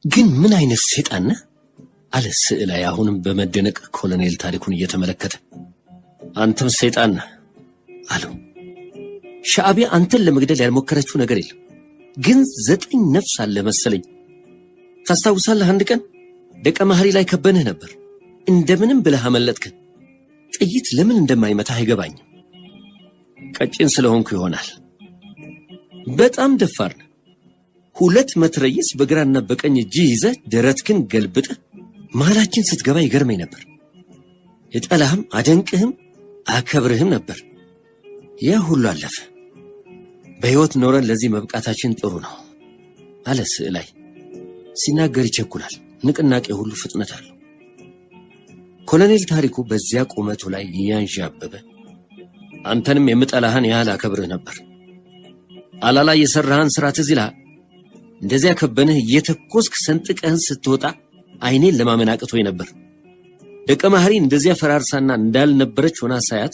ግን ምን አይነት ሴጣን ነህ አለ ስዕላይ አሁንም በመደነቅ ኮሎኔል ታሪኩን እየተመለከተ። አንተም ሰይጣን ነህ አለው። ሻዕቢያ አንተን ለመግደል ያልሞከረችው ነገር የለም። ግን 9 ነፍስ አለ መሰለኝ። ታስታውሳለህ? አንድ ቀን ደቀ መሐሪ ላይ ከበንህ ነበር። እንደምንም ብለህ አመለጥክን። ጥይት ለምን እንደማይመታህ አይገባኝም። ቀጭን ስለሆንኩ ይሆናል። በጣም ደፋር ነህ። 2 መትረየስ በግራና በቀኝ እጅህ ይዘህ ደረትክን ገልብጠህ መሃላችን ስትገባ ይገርመኝ ነበር። የጠላህም አደንቅህም አከብርህም ነበር። ያ ሁሉ አለፈ። በሕይወት ኖረን ለዚህ መብቃታችን ጥሩ ነው አለ ስዕላይ። ሲናገር ይቸኩላል። ንቅናቄ ሁሉ ፍጥነት አለው። ኮሎኔል ታሪኩ በዚያ ቁመቱ ላይ እያንዣበበ አንተንም የምጠላህን ያህል አከብርህ ነበር። አላላ የሠራህን ሥራ ትዝ ይልሃል? እንደዚያ ከበንህ እየተኮስክ ሰንጥቀህን ስትወጣ አይኔን ለማመን አቅቶኝ ነበር። ደቀ መሐሪ እንደዚያ ፈራርሳና እንዳልነበረች ሆና ሳያት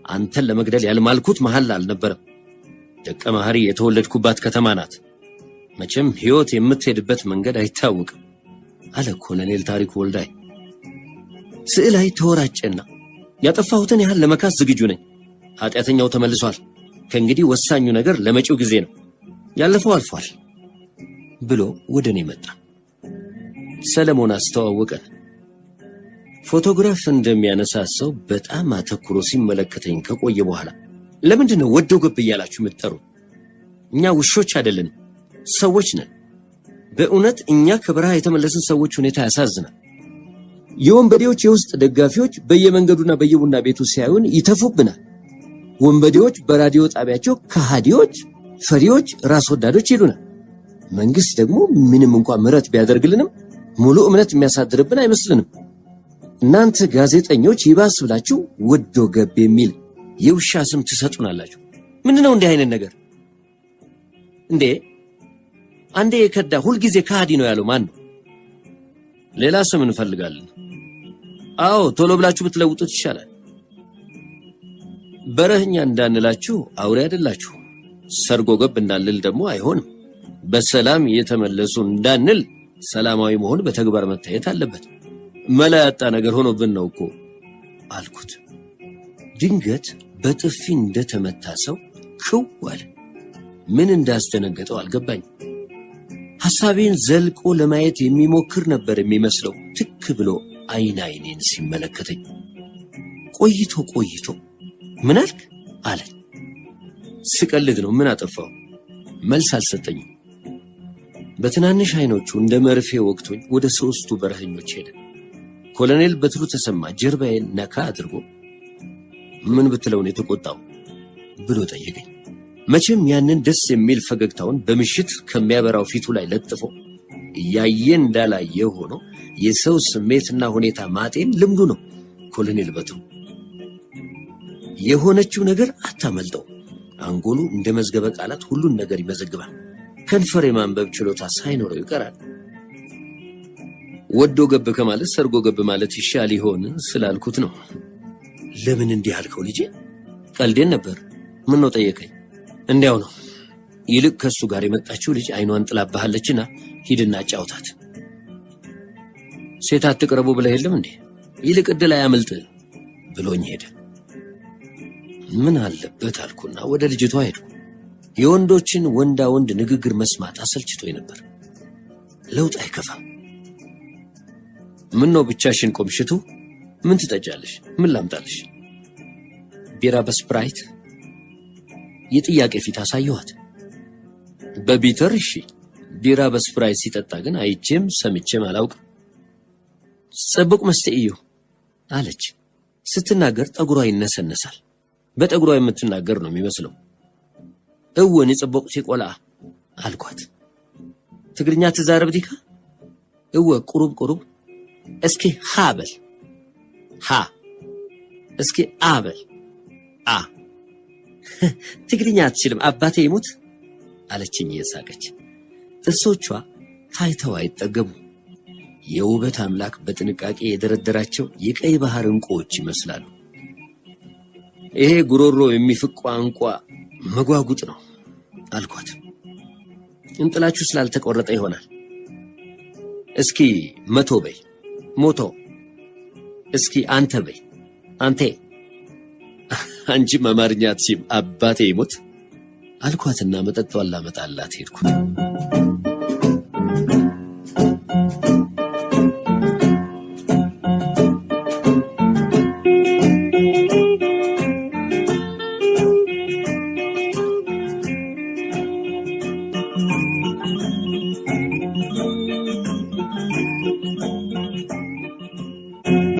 አንተን ለመግደል ያልማልኩት መሐላ አልነበረም። ደቀ መሐሪ የተወለድኩባት ከተማ ናት። መቼም ሕይወት የምትሄድበት መንገድ አይታወቅም አለ ኮሎኔል ታሪኩ ወልዳይ። ስዕላይ ተወራጨና ያጠፋሁትን ያህል ለመካስ ዝግጁ ነኝ። ኃጢአተኛው ተመልሷል። ከእንግዲህ ወሳኙ ነገር ለመጪው ጊዜ ነው። ያለፈው አልፏል ብሎ ወደ እኔ መጣ። ሰለሞን አስተዋወቀን። ፎቶግራፍ እንደሚያነሳ ሰው በጣም አተኩሮ ሲመለከተኝ ከቆየ በኋላ ለምንድን ነው ወዶ ገብ እያላችሁ የምትጠሩ? እኛ ውሾች አይደለንም፣ ሰዎች ነን። በእውነት እኛ ከበረሃ የተመለስን ሰዎች ሁኔታ ያሳዝናል። የወንበዴዎች የውስጥ ደጋፊዎች በየመንገዱና በየቡና ቤቱ ሲያዩን ይተፉብናል። ወንበዴዎች በራዲዮ ጣቢያቸው ከሃዲዎች፣ ፈሪዎች፣ ራስ ወዳዶች ይሉናል። መንግስት ደግሞ ምንም እንኳን ምህረት ቢያደርግልንም ሙሉ እምነት የሚያሳድርብን አይመስልንም። እናንተ ጋዜጠኞች ይባስ ብላችሁ ወዶ ገብ የሚል የውሻ ስም ትሰጡናላችሁ። ምንድነው እንዲህ አይነት ነገር እንዴ? አንዴ የከዳ ሁልጊዜ ከሃዲ ነው ያለው ማን ነው? ሌላ ስም እንፈልጋለን። አዎ ቶሎ ብላችሁ ብትለውጡት ይሻላል። በረህኛ እንዳንላችሁ አውሬ አይደላችሁ። ሰርጎ ገብ እንዳንል ደግሞ አይሆንም። በሰላም የተመለሱ እንዳንል ሰላማዊ መሆን በተግባር መታየት አለበት። መላ ያጣ ነገር ሆኖብን ነው እኮ አልኩት። ድንገት በጥፊ እንደተመታ ሰው ክው አለ። ምን እንዳስደነገጠው አልገባኝም። ሐሳቤን ዘልቆ ለማየት የሚሞክር ነበር የሚመስለው። ትክ ብሎ አይን አይኔን ሲመለከተኝ ቆይቶ ቆይቶ ምን አልክ አለኝ። ስቀልድ ነው፣ ምን አጠፋው? መልስ አልሰጠኝም። በትናንሽ አይኖቹ እንደ መርፌ ወቅቶኝ ወደ 3ቱ በረኸኞች ሄደ። ኮሎኔል በትሩ ተሰማ ጀርባዬን ነካ አድርጎ ምን ብትለው ነው የተቆጣው ብሎ ጠየቀኝ። መቼም ያንን ደስ የሚል ፈገግታውን በምሽት ከሚያበራው ፊቱ ላይ ለጥፎ እያየ እንዳላየ ሆኖ የሰው ስሜትና ሁኔታ ማጤን ልምዱ ነው። ኮሎኔል በትሩ የሆነችው ነገር አታመልጠው። አንጎሉ እንደ መዝገበ ቃላት ሁሉን ነገር ይመዘግባል። ከንፈር የማንበብ ችሎታ ሳይኖረው ይቀራል። ወዶ ገብ ከማለት ሰርጎ ገብ ማለት ይሻል ይሆን ስላልኩት ነው። ለምን እንዲህ አልከው ልጄ? ቀልዴን ነበር። ምን ነው ጠየቀኝ? እንዲያው ነው። ይልቅ ከሱ ጋር የመጣችው ልጅ አይኗን ጥላብሃለችና ሂድና አጫውታት። ሴት አትቅረቡ ብለህ የለም እንዴ? ይልቅ እድል አያመልጥ ብሎኝ ሄደ። ምን አለበት አልኩና ወደ ልጅቷ ሄድኩ። የወንዶችን ወንዳ ወንድ ንግግር መስማት አሰልችቶኝ ነበር። ለውጥ አይከፋም። ምን ነው ብቻሽን ቆምሽቱ? ምን ትጠጫለሽ? ምን ላምጣልሽ? ቢራ በስፕራይት። የጥያቄ ፊት አሳየኋት። በቢተር እሺ፣ ቢራ በስፕራይት ሲጠጣ ግን አይቼም ሰምቼም አላውቅም። ጽቡቅ መስተ እዩ አለች። ስትናገር ጠጉሯ ይነሰነሳል። በጠጉሯ የምትናገር ነው የሚመስለው። እወን ጽቡቅ ሲቆላ አልኳት። ትግርኛ ትዛረብ ዲካ? እወ ቁሩብ ቁሩብ። እስኪ ሃ በል። ሃ። እስኪ አ በል። አ። ትግርኛ አትችልም አባቴ ይሙት አለችኝ እየሳቀች። ጥርሶቿ ታይተው አይጠገቡ። የውበት አምላክ በጥንቃቄ የደረደራቸው የቀይ ባህር ዕንቁዎች ይመስላሉ። ይሄ ጉሮሮ የሚፍቅ ቋንቋ መጓጉጥ ነው አልኳት። እንጥላችሁ ስላልተቆረጠ ይሆናል። እስኪ 100 በይ። ሞቶ። እስኪ አንተ በይ። አንቴ። አንቺም አማርኛ አትችይም አባቴ ይሞት አልኳትና መጠጧን ላመጣላት ሄድኩ።